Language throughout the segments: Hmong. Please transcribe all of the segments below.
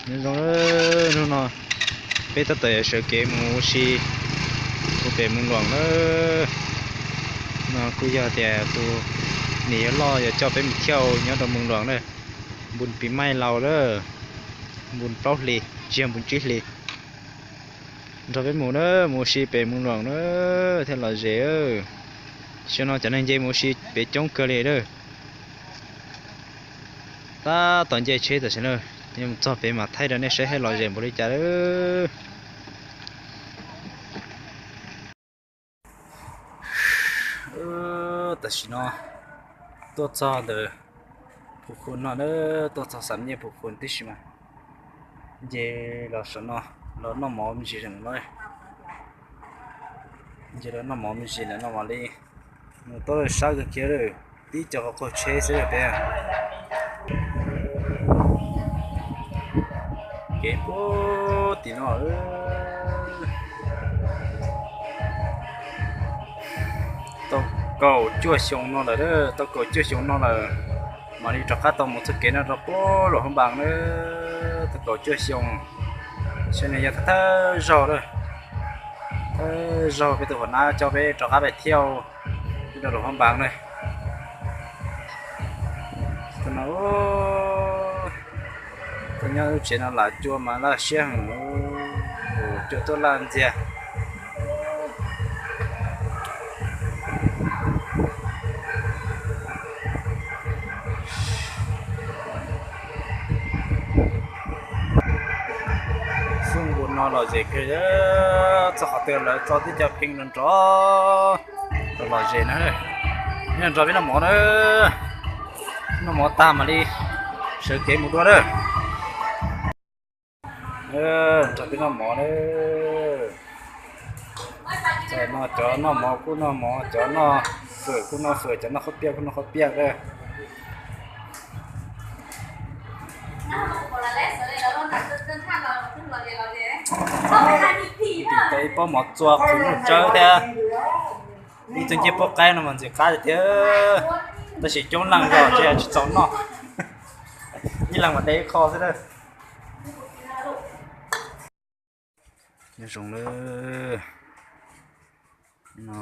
Nyob zoo, hnub no peb tab tom yuav sawv kev mus ua si puag pem Moos Luam na. No kuj yog tias tus niam yuav loj yuav coj peb mus thiauj nyob rau Moos Luam na. Npun pis maij laus lawm, npun plaub hlis tsis yog npun tsib hlis. Nrog peb mus na, mus ua si pem Moos Luam na, thiaj lom zem. Xyoo no cov neeg nce mus ua si pem coob kawg li lawm. Tab tom nce tsheb tam sim no, mus txog pem mam thaij rau nej saib hais lom zem npaum li cas lawm. Tam sim no tuaj txog ntawm Phu Khu no, tuaj txog Xam Nyiaj Phu Khu tib si mas nce los saum no los noj mov me ntsis lawm no. Nce los noj mov me ntsis lawm no mam li mus. Tau sab kawg kiag lawm, tib co qhov qaug tsheb xwb peb. Kev puag tim no tau kaum cuaj xyoo no lawm, tau kaum cuaj xyoo no lawm. Mam li rov qab tau mus txoj kev no rau puag Luam Phab Npas na, tau kaum cuaj xyoo. Saib no yog thawj thawj zaug lawm, thawj zaug peb tus hua nab coj peb rov qab pem thiauj rau Luam Phab Npas na. Tau no, tau nyob lub tsev no lam cua mas laj siab heev, cua tuaj laj ntxiag. Xub npus no lom zem kawg, txog qhov twg lawv tso tib co pheej nrov nrov, lom zem na. Nrog peb noj mov na, noj mov tag mam li sawv kev mus dua na. Nrog peb noj mov na. Cov no cov noj mov kuj noj mov, cov noj fawm kuj noj fawm, cov noj khaub piaj kuj noj khaub piaj na. Tim tau ib pob mov txua qhwv nyuj tsawb thiab ib tug ncej puab qaib no mas ntxim qab tiag tiag, tab sis coob leej zog tsis txaus noj, ib leeg mas de ib qho xwb na. Nyob zoo lawm, no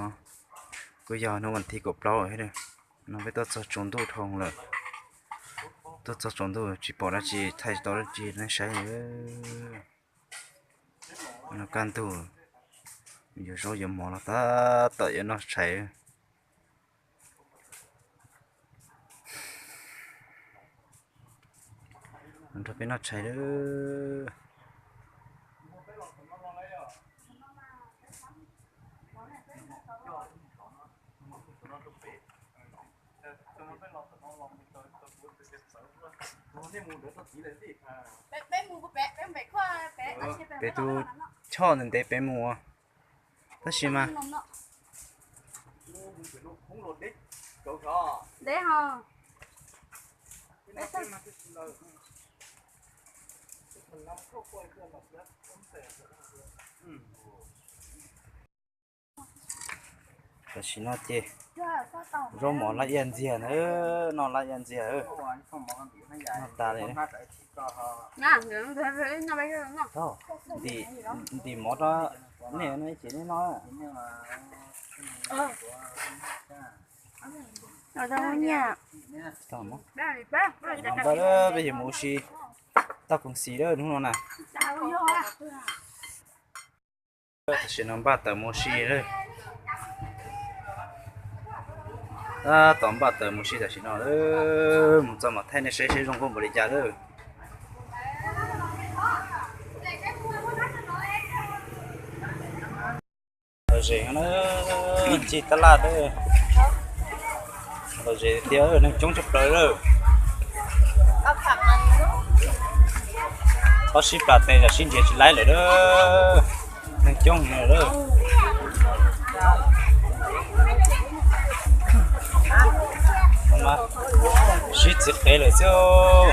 kuj yog hnub vas thib kaum plaub no peb tuaj txog tsaus ntuj dhau lawm, tuaj txog tsaus ntuj tsis pom dab tsi, thaij tsis tau dab tsi nej saib. No kaj ntug yuav zaub yuav mov los tab tom yuav noj tshais. Nrog peb noj tshais lawm. Peb tus choj ntev ntev peb mus, tab sis mas tam sim no ces zaub mov laj iaj ntxiag na, noj laj iaj ntxiag, noj tas li. Ntim mov rau nej, nej ces nej noj. Npaj peb yuav mus ua si toj koom xis lawm hnub no na. Tam sim no npaj tawm mus ua si lawm. Tab tom npaj tawm mus ua si tam sim no lawm, mus txog mam thaij nej saib seb zoo nkauj npaum li cas lawm. Lom zem na, ncig tab laj, lom zem tiag, neeg coob tshaj plaws lawm. Txhob sib plas tes, tsam sib nrhiav tsis laib lawm, neeg coob heev lawm. Sib txiv qev lawm xwb.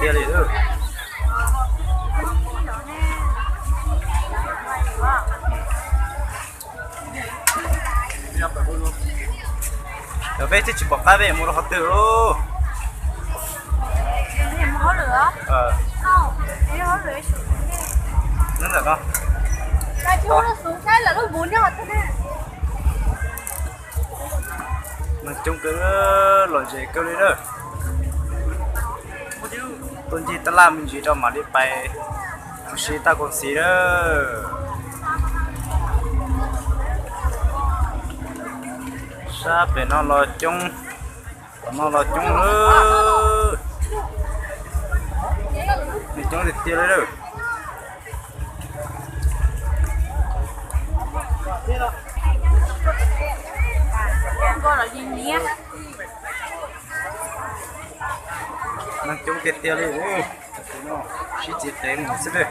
Tiag li. Peb twb tsis pom qab peb mus rau qhov twg lawm. Ntawm no, neeg coob kawg, lom zem kawg li na. Tuaj ncig tab laj me ntsis rau mam li pais mus si tag kis xis na. Sab pem no los coob, tom no los coob lawm. Neeg coob tiag tiag li lawm. Neeg coob tiag tiag li. Sib txiv qev mus xwb lawm.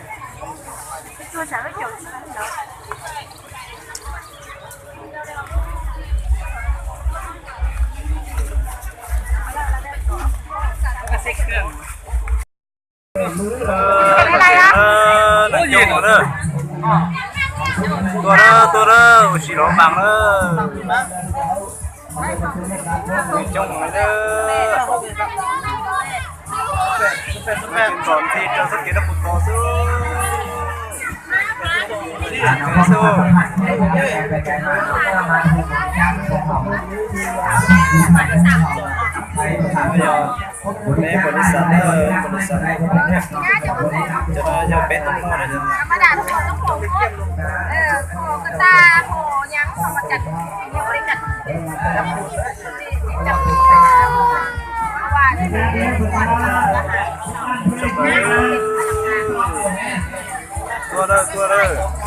Neeg coob na. Tuaj na, tuaj na, ua si los mas na. Neeg coob heev li na. Txom nyem rau txoj kev daj puas tos xwb. Yog peb pom li xav na, pom li xav na. Cov no yog peb tub hmoob na. Tuaj na, tuaj na.